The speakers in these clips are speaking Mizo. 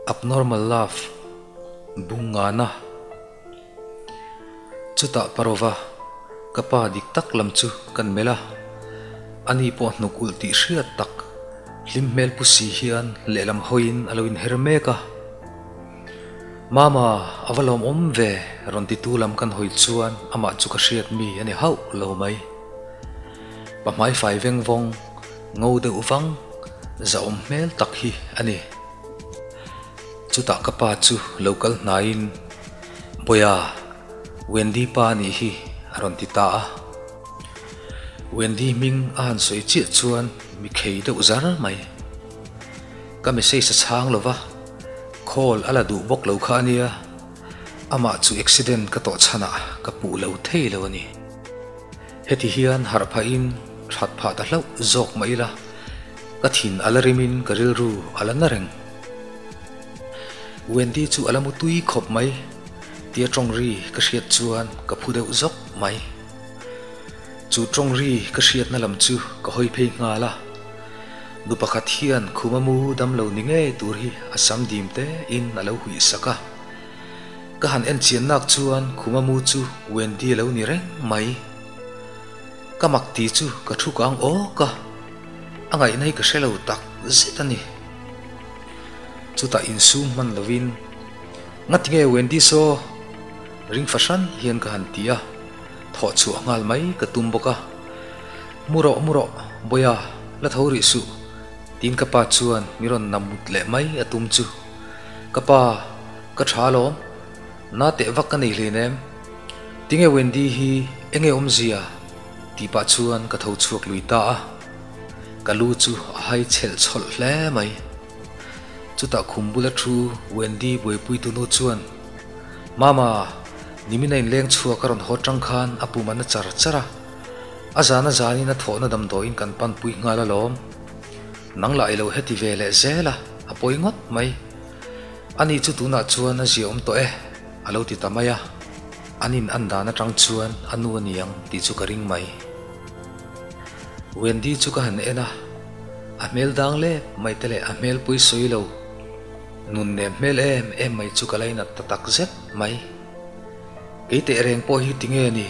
Abnormal Love, Bungngana. Chutah Parova, ka pa dik tak lam chu kan melh a, ani pawh hnuk ulh tih hriat tak, hlim hmel pu si hian lehlam hawiin a lo inher mek a. Mama, a va lawmawm ve, rawn titu lam kan hawi chuan amah chu ka hriat mi a ni hauh lo mai. Pa hmaifai veng vawng, ngo deuh vang, zahawm hmel tak hi a ni. Chutah ka pa chu lo kal hnaiin, Bawiha, Wendy pa a nih hi a rawn ti ta a. Wendy hming a han sawi chiah chuan mi khei deuh zar mai. Ka message a chhang lo va, call a la duh bawk lo kha a nia, amah chu accident ka tawh chhanah ka puh lo thei lo a ni. Heti hian harh phahin that phah ta hlauh zawk mah ila, ka thin a la rimin ka rilru a la na reng. Wendy chu a la mu tui khawp mai tia tawng ri ka hriat chuan ka phu deuh zawk mai. Chu tawng ri ka hriatna lam chu ka hawi phei nghal a, nu pakhat hian khuma mu damlo ni ngei tur hi a sam dim te in a lo huih sak a. Ka han en chian nak chuan khuma mu chu Wendy a lo ni reng mai. Ka mak ti chu ka thu kang awk a, a ngaihna hi ka hre lo tak zet a ni. Chutah insum hman lovin, Ngati nge Wendy saw? Ring fahran hian ka han ti a, thawh chhuah nghal mai ka tum bawk a. Mu rawh, mu rawh, Bawiha, la tho rih suh, tiin ka pa chuan mi rawn namut leh mai a tum chu. Ka pa, ka tha alawm, na teh vak ka nei hlein em? Tinge Wendy hi enge awmzia? tih pah chuan ka tho chhuak lui ta a, ka lu chu a hai chhelh chhawlh hle mai. Chutah khum bula thu Wendy buaipui tunu chuan, Mama, nimin a inleng chhuak a rawn haw tang khan a pum a na char char a, a zan a zanin a thawhna damdawiin kan panpui nghal alawm. Nang lah i lo heti ve leh zel a, a pawi ngawt mai. Ani chu tunah chuan a ziaawm tawh e, a lo ti ta mai a. An in an dan atang chuan a nu a ni ang tih chu ka ring mai. Wendy chu ka han en a, a hmel dang lep mai te leh a hmel pui sawi lo, nun nem hmel em em mai chu ka lainat ta tak zet mai. Kei teh reng pawh hi tinge ni?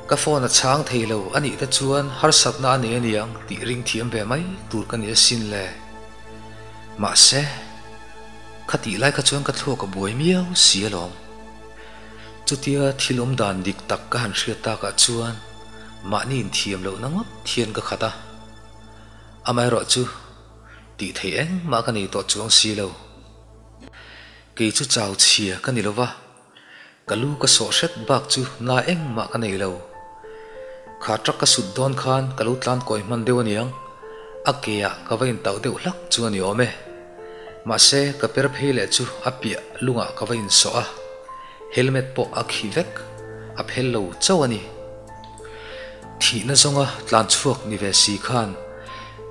Ka phone a chhang thei lo a nih te chuan harsatna a nei a niang tih ring thiam ve mai tur ka ni asin le. Mahse, khatih lai kha chuan ka thluak a buai miau si alawm. Chutia thil awm dan dik tak ka han hriat takah chuan mahni inthiam lohna ngawt hian ka khat a. Amaherawh chu tih theih engmah ka nei tawh chuang si lo. Kei chu chau chhia ka ni lova. Ka lu ka sawh hret bak chu na engmah ka nei lo. Kha truck ka sut dawn khan ka lo tlan kawi hman deuh aniang, a ke ah ka va intauh deuh hlak chu a ni awm e. Mahse ka per phei leh chu a piah lungah ka va insawh a, helmet pawh a khi vek, a phel lo chauh a ni. Thihna zawnga tlan chhuak ni ve si khan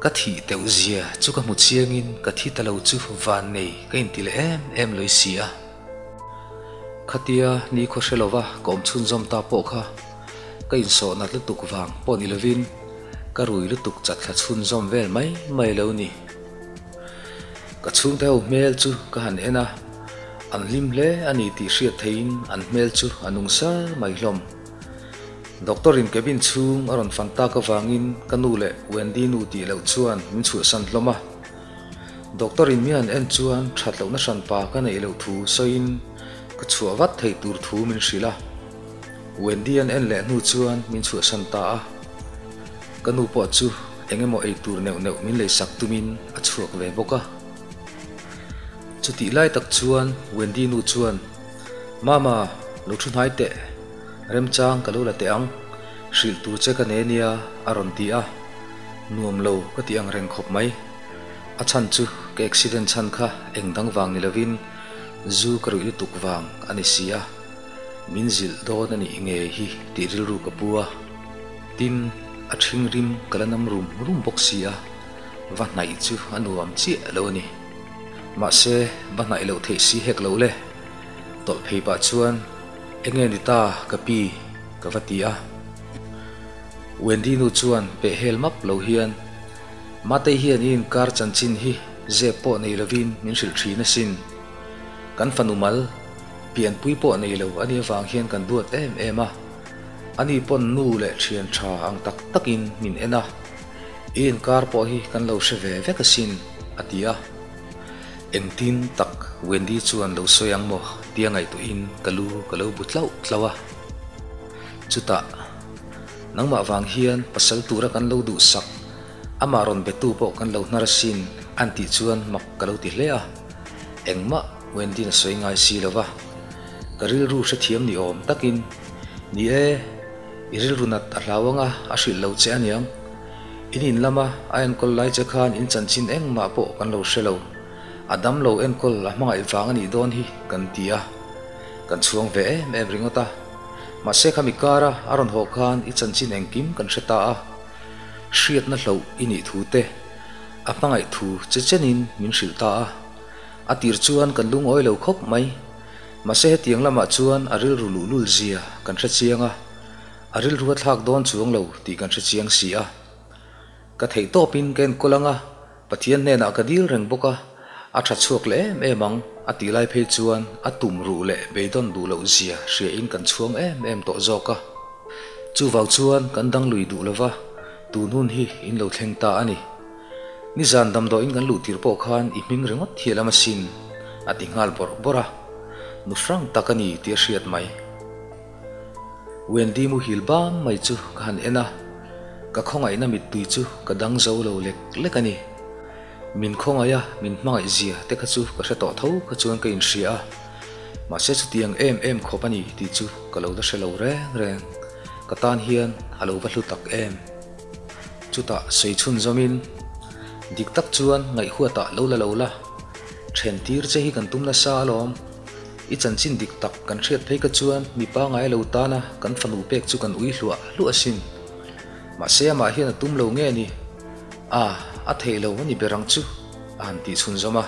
ka thih teuh zia chu ka hmu chiangin ka thi ta lo chu van nei ka inti leh em em lawih si a. Khatia ni khaw hre lova ka awm chhunzawm ta pawh kha ka insawh nat lutuk vang pawh ni lovin ka rui lutuk chat thla chhunzawm vel mai mai lo ni. Ka chhungte ho hmel chu ka han en a, an hlim hle a ni tih hriat theihin an hmel chu a nung sar mai hlawm. Doctor in cabin chhung a rawn fan tak avangin ka nu leh Wendy nu tih loh chuan min chhuahsan hlawm a. Doctor in mi han en chuan that lohna hranpa ka neih loh thu sawiin ka chhuah vat theih tur thu min hrilh a. Wendy an en leh hnu chuan min chhuahsan ta a. Ka nu pawh chu eng emaw ei tur neuh neuh min leisak tumin a chhuak ve bawk a. Chutih lai tak chuan Wendy nu chuan, Mama, lo thu hnai teh, remchang ka lo la teh ang, hrilh tur che ka nei ania a rawn ti a. Nuam lo ka ti ang reng khawp mai. A chhan chu ka accident chhan kha eng dang vang ni lovin zu ka ruih lutuk vang a ni si a, min zilh dawn a nih nge hi tih rilru ka pu a. Tin, a ṭhing rim ka la nam rum rum bawk si a, va hnaih chu a nuam chiah lo a ni. Mahse, va hnaih loh theih si hek lo le. Tawlh phei pah chuan, Enge ni ta ka pi? ka va ti a. Wendy nu chuan peh hel map lo hian, Matei hian i inkar chanchin hi Zep pawh nei lovin min hrilh thin asin. Kan fanu mal, pianpui pawh nei lo a nih avang hian kan duat em em a. Ani pawn nu leh thian tha ang tak takin min en a, I inkar pawh hi kan lo hre ve vek asin, a ti a. Engtin tak Wendy chuan lo sawi ang maw tia ngaihtuahin ka lu ka lo bu tlauh tlauh a. Chutah, nangmah vang hian pasal tura kan lo duhsak, amah rawn betu pawh kan lo hnar asin an tih chuan mak ka lo ti hle a. Engmah Wendy-n a sawi ngai si lo va, ka rilru hrethiam ni awm takin, Ni e, i rilru nat a hlau anga a hrilh lo che aniang. In in lama a enkawl lai che khan in chanchin engmah pawh kan lo hre lo. A damlo enkawl a hmangaih vang a nih dawn hi kan ti a. Kan chhuang ve em em ringawt a. Mahse khami kara a rawn haw khan i chanchin engkim kan hre ta a. Hriatna hloh i nih thu te, a hmangaih thu che chenin min hrilh ta a. A tir chuan kan lungawi lo khawp mai. Mahse hetiang lamah chuan a rilru luhlul zia kan hre chiang a, a rilru a thlak dawn chuang lo tih kan hre chiang si a. Ka theih tawpin ka enkawl ang a, Pathian hnenah ka dil reng bawk a, a tha chhuak leh em em ang a tih lai phei chuan a tum ruh leh beidawn duh loh zia hriain kan chhuang em em tawh zawk a. Chuvang chuan kan dang lui duh lova, tun hun hi in lo thleng ta a ni. Nizan damdawiin kan luh tir pawh khan i hming ringawt hi a lam asin a ti nghal bawrh bawrh a, nu hrang tak a ni tih a hriat mai. Wendy muhil bam mai chu ka han en a, ka khawngaihna mittui chu ka dang zo lo lek lek a ni. Min khawngaih a, min hmangaih zia te kha chu ka hre tawh tho kha chuan ka inhria a, mahse chutiang em em khawp a ni tih chu ka lo la hre lo reng reng. Ka tan hian a lo va hlu tak em. Chutah sawi chhun zawmin, Dik tak chuan ngaihhuatah lo la lo la, then tir che hi kan tum nasa alawm. I chanchin dik tak kan hriat phei ka chuan mi pangai lo tana kan fanu pek chu kan ui hluah hluah asin. Mahse amah hian a tum lo nge ni? A, a theih lo a ni ber ang chu, a han tih chhun zawm a.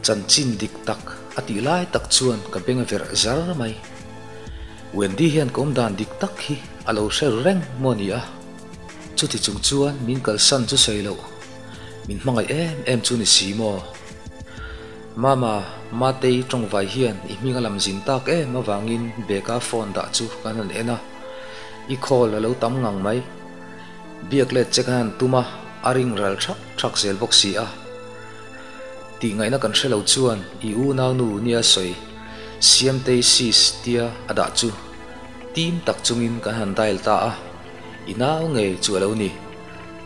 Chanchin dik tak a tih lai tak chuan ka beng a verh zar mai. Wendy hian ka awmdan dik tak hi a lo hre ru reng maw ni a? Chuti chung chuan min kalsan chu sawi loh, min hmangaih em em chu ni si maw? Mama, Matei tawngvai hian i hming a lam zin tak em avangin bag-a phone dah chu kan han en a, i call a lo tam ngang mai. Biak let che kan han tum a, a ring ral thak thak zel bawk si a. Tih ngaihna kan hre lo chuan i unaunu nia sawi Siamtei sis tia a dah chu tim tak chungin kan han dial ta a, i nau ngei chu a lo ni.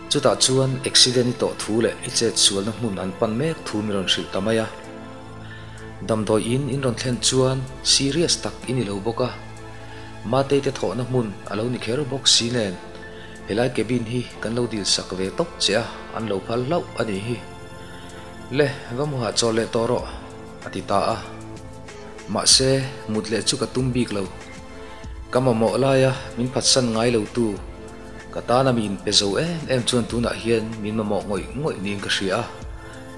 Chutah chuan accident i tawh thu leh i chet sualna hmun an pan mek thu min rawn hrilh ta mai a. Damdawi in in rawn thlen chuan serious tak i ni lo bawk a, Matei te thawhna hmun a lo ni kher bawk si nen helai cabin hi kan lo dil sak ve tawp che a, an lo phal hlauh a nih hi. Le, va mu hahchawl leh tawh rawh, a ti ta a. Mahse, mut leh chu ka tum bik lo. Ka mamawh laia min phatsan ngai lo tu. Ka tana mi inpe zo em em chuan tunah hian min mamawh ngawih ngawih niin ka hria a,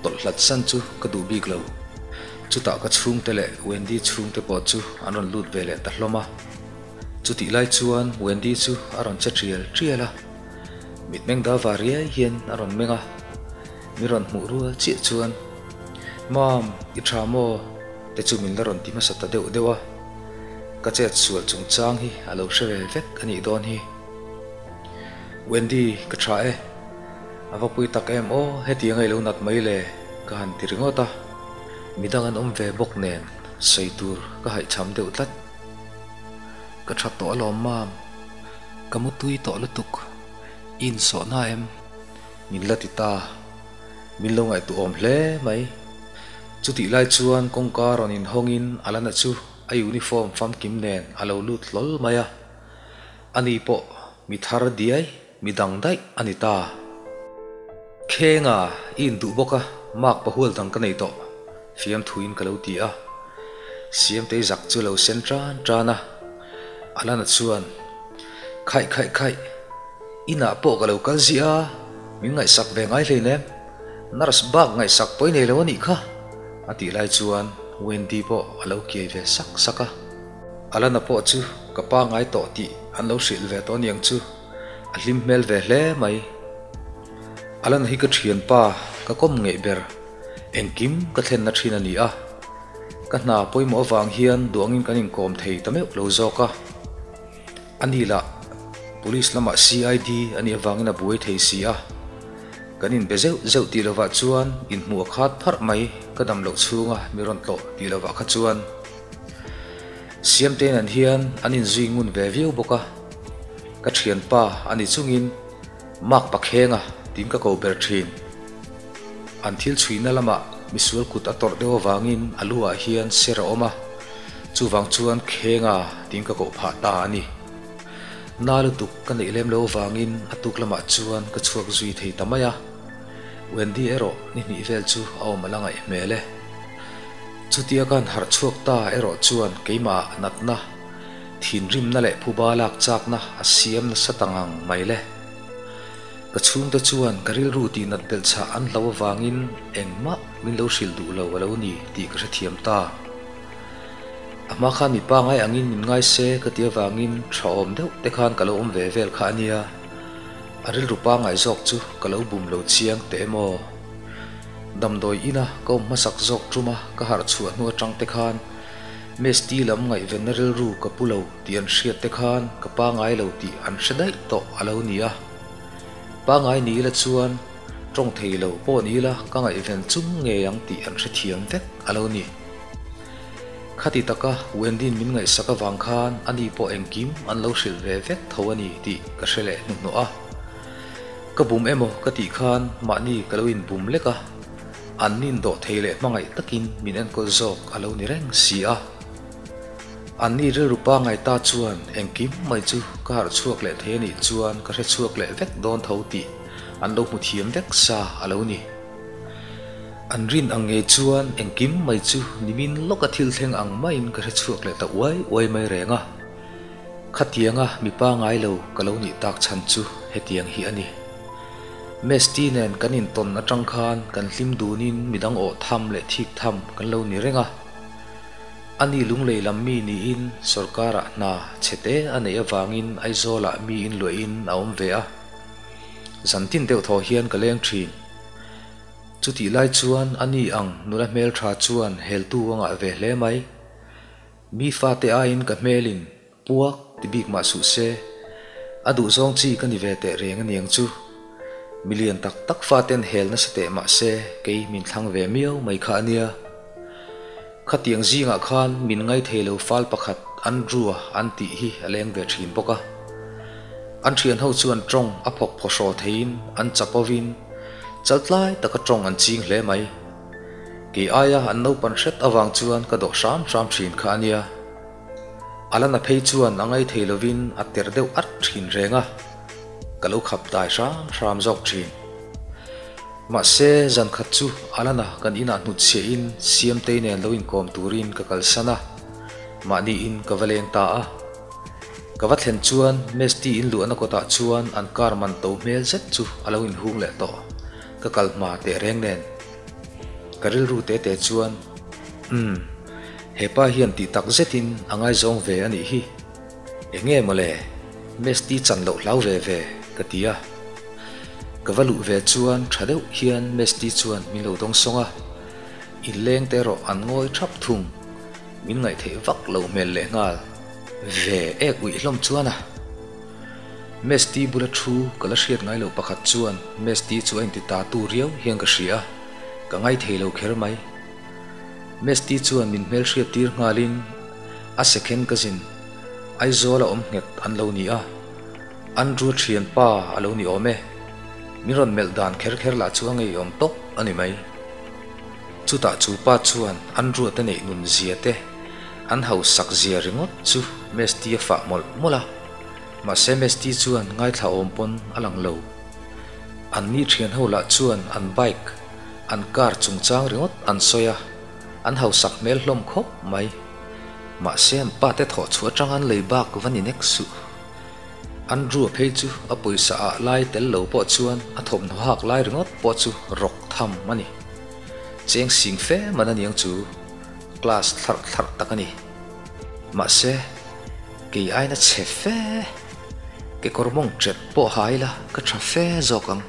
tawlh hlat san chu ka duh bik lo. Chutah ka chhungte leh Wendy chhungte pawh chu an rawn lut ve leh ta hlawm a. Chutih lai chuan Wendy chu a rawn che tial tial a, mitmeng da var riai hian a rawn meng a, min rawn hmuh rual chiah chuan, Mam, i tha maw? te chu min la rawn ti hmasa ta deuh deuh a. Ka chet sual chungchang hi a lo hre ve vek a nih dawn hi. Wendy, ka tha e. A va pui tak em aw, hetiang a i lo nat mai le, ka han ti ringawt a. Midang an awm ve bawk nen sawi tur ka haihchham deuh tlat. Ka tha tawh alawm mam, ka mu tui tawh lutuk, i insawhna em? Min la ti ta, min lo ngaihtuahawm hle mai. Chutih lai chuan kawngka rawn inhawngin Alana chu a uniform famkim nen a lo lut hlawl mai a, ani pawh mi thar diai, mi dang daih a ni ta. Khenga i induh bawk a, mark pahual dang ka nei tawh, fiamthuin ka lo ti a. Siamtei zak chu lo sen tan tan a, Alana chuan, Khaih khaih khaih, inah pawh ka lo kal ziah a, min ngaihsak ve ngai hleinem, nurse bak ngaihsak pawi nei lo a nih kha, A tih lai chuan Wendy pawh a lo kiai ve sak sak a. Alana pawh chu ka pa ngai tawh tih an lo hrilh ve tawh aniang chu a hlim hmel ve hle mai. Alana hi ka thianpa Ka kawm ngeih ber, engkim ka thlenna thin a ni a. Ka hna pawimawh avang hian duangin kan inkawm thei ta meuh lo zawk a. A ni lah Police lamah CID a nih avangin a buai thei si a. Kan inbe zeuh zeuh tih lovah chuan inhmuh a khat pharh mai, ka dam loh chhunga mi rawn tlawh tih lovah kha chuan Siamte nen hian an inzui ngun ve viau bawk a. Ka thianpa a ni chungin Mark Pakhenga tiin ka ko ber thin. An thil chhuihna lamah misual kut a tawrh deuh avangin a lu ah hian ser a awm a, chuvang chuan Khenga tiin ka koh phah ta a ni. Na lutuk ka neih lem lo avangin a tuk lamah chuan ka chhuak zui thei ta mai a, Wendy erawh ni hnih vel chu a awm a la ngaih hmel e. Chutia ka han harh chhuak ta erawh chuan keimah natna, thinrimna leh phuba lak chakna a siam nasa ta ngang mai le. Ka chhungte chuan ka rilru tihnat belh chhah an hlo avangin engmah min lo hrilh duh lo a lo ni tih ka hrethiam ta. A hma khan mipa ngai angin min ngai se ka ti avangin tha awm deuh te khan ka lo awm ve vel kha a nia. A rilru pangngai zawk chu ka lo bum lo chiang teh em aw. Damdawi ina ka awm hmasak zawk tuma ka harh chhuah hnu atang te khan Mesti lam ngaihvenna rilru ka pu lo tih an hriat te khan ka pangngai lo tih an hre daih tawh a lo ni a. Pangngai ni ila chuan tawng thei lo pawh ni ila ka ngaihven chung ngei ang tih an hrethiam vek a lo ni. Khati taka Wendy'n min ngaihsak avang khan ani pawh engkim an lo hrilh ve vek tho a ni tih ka hre leh hnuhnawh a. Ka bum emaw ka tih khan mahni ka lo inbum lek a, an nin dawh thei leh hmangaih takin min enkawl zawk a lo ni reng si a. Anni rilru pangngai ta chuan engkim mai chu ka harh chhuak leh thei a nih chuan ka hre chhuak leh vek dawn tho tih an lo hmu thiam vek sa a lo ni. An rin ang ngei chuan engkim mai chu nimin lawka thil thleng ang maiin ka hre chhuak leh ta uai uai mai reng a. Khatianga mi pangngai lo ka lo nih tak chhan chu hetiang hi a ni. Mesti nen kan intawn atang khan kan hlim dunin midang awh tham leh thik tham kan lo ni reng a. Ani lunglei lam mi niin sorkarah hna chhete a neih avangin Aizawlah mi inluahin a awm ve a. Zantin deuh thaw hian ka leng thin. Chutih lai chuan ani ang nula hmeltha chuan heltu a ngah ve hle mai. Mi fate aiin ka hmelin puak ti bik mah suh se, a duhzawng chi ka ni ve teh reng aniang chu. Mi lian tak tak faten hel nasa teh mah se kei min thlang ve miau mai kha ania. Khatiang zingah khan min ngaithei lo fal pakhat Andrew-a an tih hi a leng ve thin bawk a. An thianho chuan tawng a phawk phaw hraw theiin an chapovin chaltlai taka tawng an ching hle mai. Kei aia an naupan hret avang chuan ka dawh hram hram thin kha a nia. Alana phei chuan a ngaithei lovin a ter deuh at thin reng a, ka lo khap dai hram hram zawk thin. Mahse, zan khat chu Alana kan inah hnutchhiahin Siamtei nen lo inkawm turin ka kalsan a, mahniin ka va leng ta a. Ka va thlen chuan Mesti inluahna kawtah chuan an car man to hmel zet chu a lo inhung leh tawh. Ka kal hma teh reng nen. Ka rilru te te chuan, Umm, hepa hian tih tak zetin a ngaizawng ve a nih hi. Enge mawle, Mesti chan loh hlau ve ve, ka ti a. Ka va luh ve chuan tha deuh hian Mesti chuan min lo dawng sawng a. Inleng te erawh an ngawi thap thung, min ngaihtheih vak lo hmel leh nghal. Ve ek uih hlawm chuan a. Mesti bula thu ka la hriat ngai loh pakhat chuan Mesti chu a inti ta tu riau hian ka hria a, ka ngaithei lo kher mai. Mesti chuan min hmelhriat tir nghalin a second cousin Aizawl a awm nghet an lo ni a, Andrew thianpa a lo ni awm e. Min rawn melh dan kher kher lah chu a ngeiawm tawp a ni mai. Chutah chu pa chuan Andrew te neih nun zia te an hausak zia ringawt chu Mesti a fah mawlh mawlh a. Mahse Mesti chuan ngaithla awm pawn a lang lo. An ni thian ho lah chuan an bike, an car chungchang ringawt an sawi a, an hausak hmel hlawm khawp mai. Mahse an pa te thawh chhuah atang an lei bak va ni nek suh. Andrew a phei chu a pawisa ah lai tel lo pawh chuan a thawmhnaw hak lai ringawt pawh chu rawk tham a ni. Cheng sing fe man a niang chu class thlarh thlarh tak a ni. Mahse. Kei aina chhe fe, kekawr mawng ṭep pawh ha ila ka ṭha fe zawk ang.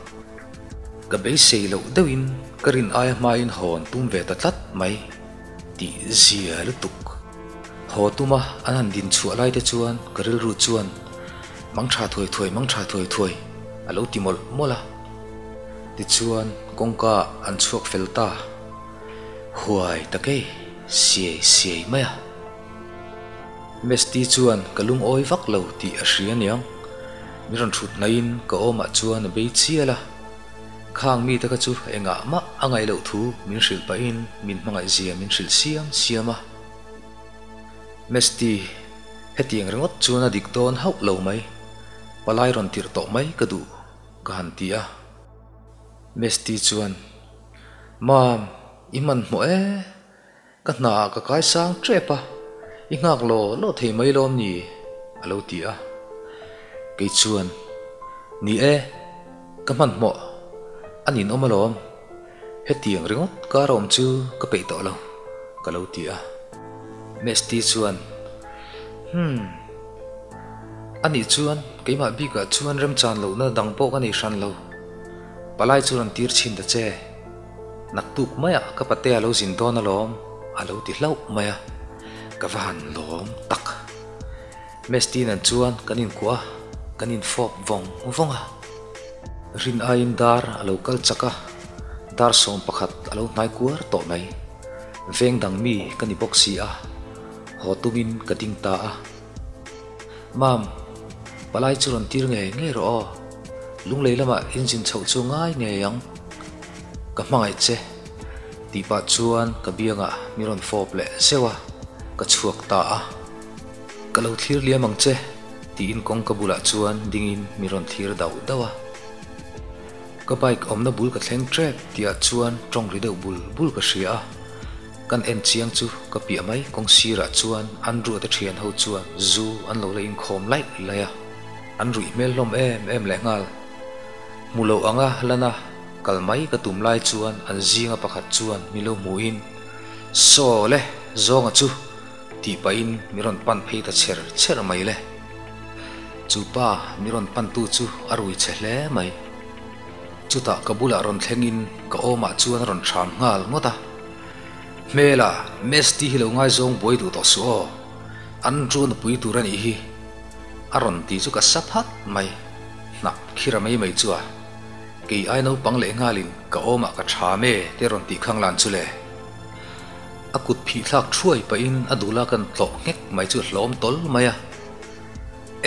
Ka beisei loh deuhin ka rin aia hmain hawn tum ve ta tlat mai tih zia lutuk. Haw tuma an han din chhuah lai te chuan ka rilru chuan mang tha thuai thuai, mang tha thuai thuai a lo ti mawlh mawlh a. Tichuan kawngka an chhuak fel ta huai takei siai siai mai a. Mesti chuan ka lungawi vak lo tih a hria aniang. Mi rawn thut hnaihin ka awmah chuan a bei chial a. Khang mite kha chu engah mah a ngaih loh thu min hrilh pahin min hmangaih zia min hrilh siam siam a. Mesti, hetiang ringawt chuan a dik dawn hauh lo mai. Palai rawn tirh tawh mai ka duh, ka han ti a. Mesti chuan, Mam, i hmanhmawh e. Ka hna ah ka kai sang tep a, i nghak law law thei mai lawm ni? a lo ti a. Kei chuan, Ni e, ka hmanhmawh, a ninawm alawm, hetiang ringawt kar awm chu ka peih tawh lo, ka lo ti a. Mesti chuan, Hmm, a nih chuan keimah bikah chuan remchan lohna dang pawh ka nei hran lo, palai chu rawn tir chhin ta che. Naktuk maiah ka patea lo zin dawn alawm a lo ti hlauh mai a, ka va han lawm tak. Mesti nen chuan kan inkuah a, kan infawp vawng vawng a. Rin aiin dar a lo kal chak a, dar 11 a lo hnai kuar tawh mai. Veng dang mi ka ni bawk si a, haw tumin ka ding ta a. Mam, palai chu rawn tir ngei ngei rawh aw. Lunglei lamah in zin chhoh chu ngai ngei ang. Ka hmangaih che. Tih pah chuan ka biangah mi rawn fawp leh zeuh a, ka chhuak ta a. Ka lo thlir liam ang che, tiin kawngka bulah chuan dingin mi rawn thlir dauh dauh a. Ka bike awmna bul ka thleng tep tihah chuan tawng ri deuh bul bul ka hria a. Kan en chiang chu ka piah mai kawng sirah chuan Andrew te thian ho chuan zu an lo la inkhawm laih laih a, an ruih hmel hlawm em em leh nghal. Hmu loh anga lana kal mai ka tum lai chuan an zinga pakhat chuan mi lo hmuhin, Saw le, zawnga chu! tih pahin mi rawn pan phei ta chher chher mai le. Chu pa mi rawn pantu chu a rui che hle mai. Chutah ka bulah rawn thlengin ka awmah chuan a rawn hram nghal ngawt a. Hmela, Mesti hi lo ngaizawng buai duh tawh suh aw. Andrew nupui tur a nih hi. A rawn ti chu ka sa phat mai. Hnap khira mai mai chu a. Kei ai naupang leh nghalin ka awmah ka ṭham e te rawn tih khang lan chu le. A kut phih thlak thuai pahin a dula kan tlawh nghek mai chu hlawm tawl mai a.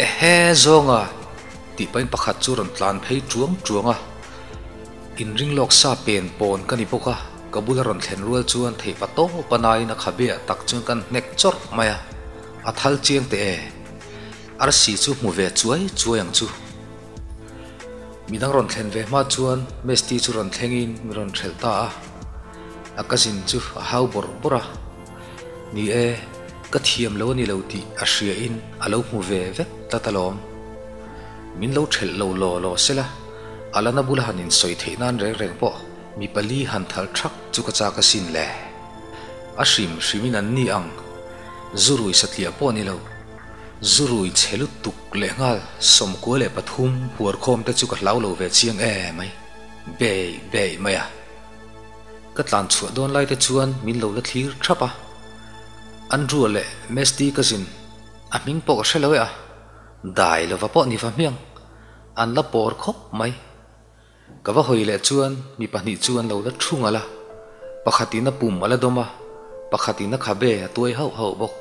Ehe zawnga! tih pahin pakhat chu rawn tlan phei tuang tuang a. Inring lawk sa pen pawn ka ni bawk a, ka bula rawn thlen rual chuan theih pa tawp a nain a khabe ah tak chuan kan hnek chawrh mai a, a thal chiang teh e. Arsi chu hmu ve chuai chuai ang chu. Midang rawn thlen ve hma chuan Mesti chu rawn thlengin mi rawn hrelh ta a, a cousin chu a hau bawrh bawrh a. Ni e, ka thiam lo a ni lo tih a hria in a lo hmu ve vek tlat alawm. Min lo thelh lo law law sela, Alana bula han insawi theih nan reng reng pawh mi pali han thal thak chu ka chak asin le. A hrim hrimin an ni ang, zu rui satliah pawh a ni lo. Zu rui chhe lutuk lehnghal 93 huarkhawm te chu ka hlau lo ve chiang em mai. Bei bei mai a. Ka tlan chhuah dawn lai te chuan min lo la thlir thap a. Andrew-a leh Mesti cousin a hming pawh ka hre lo e a, dai lova pawh ni va hmiang, an la pawr khawp mai. Ka va hawi leh chuan mi pahnih chu an lo la thu ngal a, pakhatin a pum a la dawm a, pakhatin a khabe a tuai hauh hauh bawk.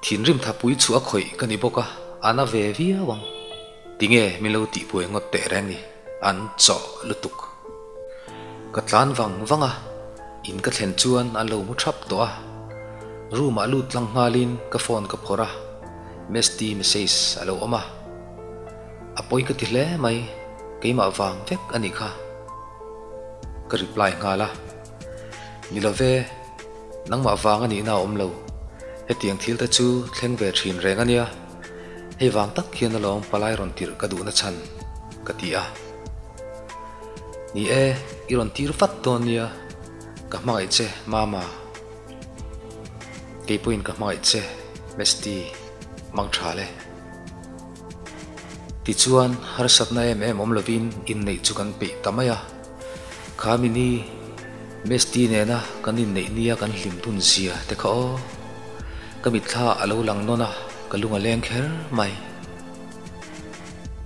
Thinrim thapui chu a khawih ka ni bawk a, a na ve viau ang. Tinge min lo tihbuai ngawt teh reng ni, an chawh lutuk. Ka tlan vang vang a, in ka thlen chuan an lo mu thap tawh a. Room ah lut tlang nghalin ka phone ka phawrh a, Mesti message a lo awm a. A pawi ka ti hle mai, keimah vang vek a nih kha. Ka reply nghal a, Ni lo ve, nangmah vang a nihna a awm lo. Hetiang thil te chu thleng ve thin reng a nia. Hei vang tak hian alawm palai rawn tirh ka duhna chhan, ka ti a. Ni e, i rawn tir vat dawn nia, ka hmangaih che Mama. Kei pawhin ka hmangaih che Mesti, mang tha le. Tichuan, harsatna em em awm lovin inneih chu kan peih ta mai a. Kha mini Mesti nena kan inneih nia kan hlim dun zia te kha aw. Ka mitthla a lo lang nawn a, ka lung a leng kher mai.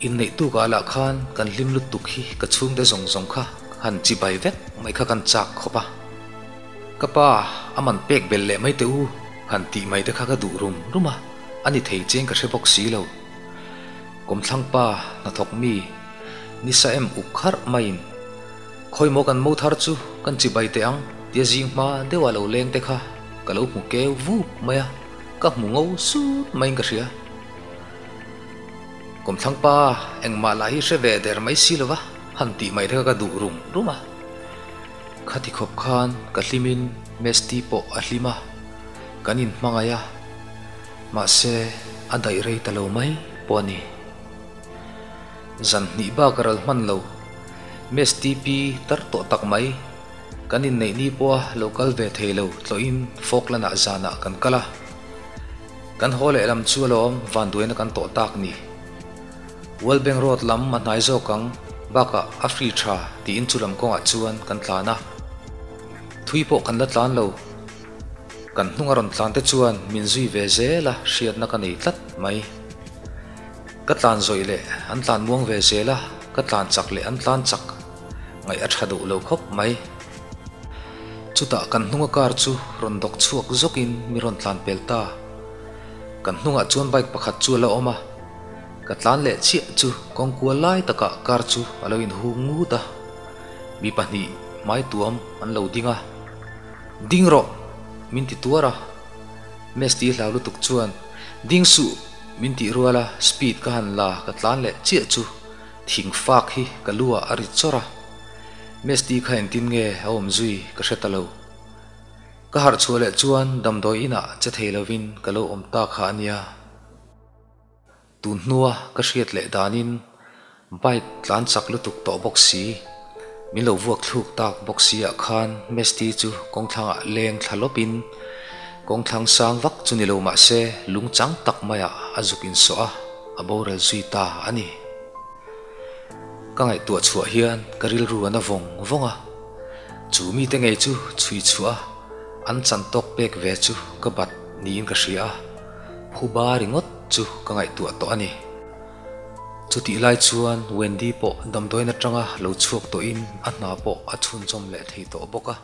Inneih tukah lah khan kan hlim lutuk hi ka chhungte zawng zawng kha han chibai vek mai kha kan chak khawp a. Ka pa, a man pek belh leh mai teh u, han tih mai te kha ka duh rum rum a, a ni thei cheng ka hre bawk si lo. Kawmthlang pa hnathawk mi nisa em uk kharh maiin, Khawi maw kan mo thar chu kan chibai teh ang tia zing hma deuha lo leng te kha ka lo hmu keu vup mai a, ka hmu ngo sut maiin ka hria. Kawmthlang pa engmah lah hi hre ve der mai si lova han tih mai te kha ka duh rum rum a. Khati khawp khan ka hlimin Mesti pawh a hlim a, kan inhmangaih a, mahse a daih rei ta lo mai pawh a ni. Zan hnih bak a ral hman lo, Mesti pi tar tawh tak mai, kan inneih ni pawha lo kal ve thei lo tlawhin Falkland ah zanah kan kal a. Kan haw lehlam chu alawm vanduaina kan tawh tak ni. World Bank Road lam a hnai zawk ang, bakah a free tha tiin chu lam kawngah chuan kan tlan a. Thui pawh kan la tlan lo. Kan hnung a rawn tlan te chuan min zui ve zel a hriatna ka nei tlat mai. Ka tlan zawih leh an tlan muang ve zel a, ka tlan chak leh an tlan chak ngaih a tha duh lo khawp mai. Chutah kan hnunga car chu rawn dawk chhuak zawkin mi rawn tlan pel ta. Kan hnungah chuan bike pakhat chu a la awm a. Ka tlan leh chiah chu kawngkual lai takah car chu a lo inhung ngut a, mi pahnih hmai tuam an lo ding a, Ding rawh! min ti tuar a, Mesti hlau lutuk chuan Ding suh! min tih rual a, speed ka han la ka tlan leh chiah chu thing fak hi ka lu ah a ri chawrh a, Mesti kha engtin nge a awm zui ka hre ta lo. Ka harh chhuah leh chuan damdawi inah che thei lovin ka lo awm ta kha a nia. Tun hnua ka hriat leh danin bike tlan chak lutuk tawh bawk si, min lo vuak thluk tak bawk si ah khan Mesti chu kawngthlangah leng thla lawpin kawngthlang sang vak chu ni lo mah se lung chang tak maiah a zuk insawh a, a boral zui ta a ni. Ka ngaihtuah chhuah hian ka rilru a na vawng vawng a, chu mite ngei chu chhui chhuah a an chan tawk pek ve chu ka bat niin ka hria a. Phuba ringawt chu ka ngaihtuah tawh a ni. Chutih lai chuan Wendy pawh damdawiin atanga lo chhuak tawhin a hna pawh a chhunchawm leh thei tawh bawk a.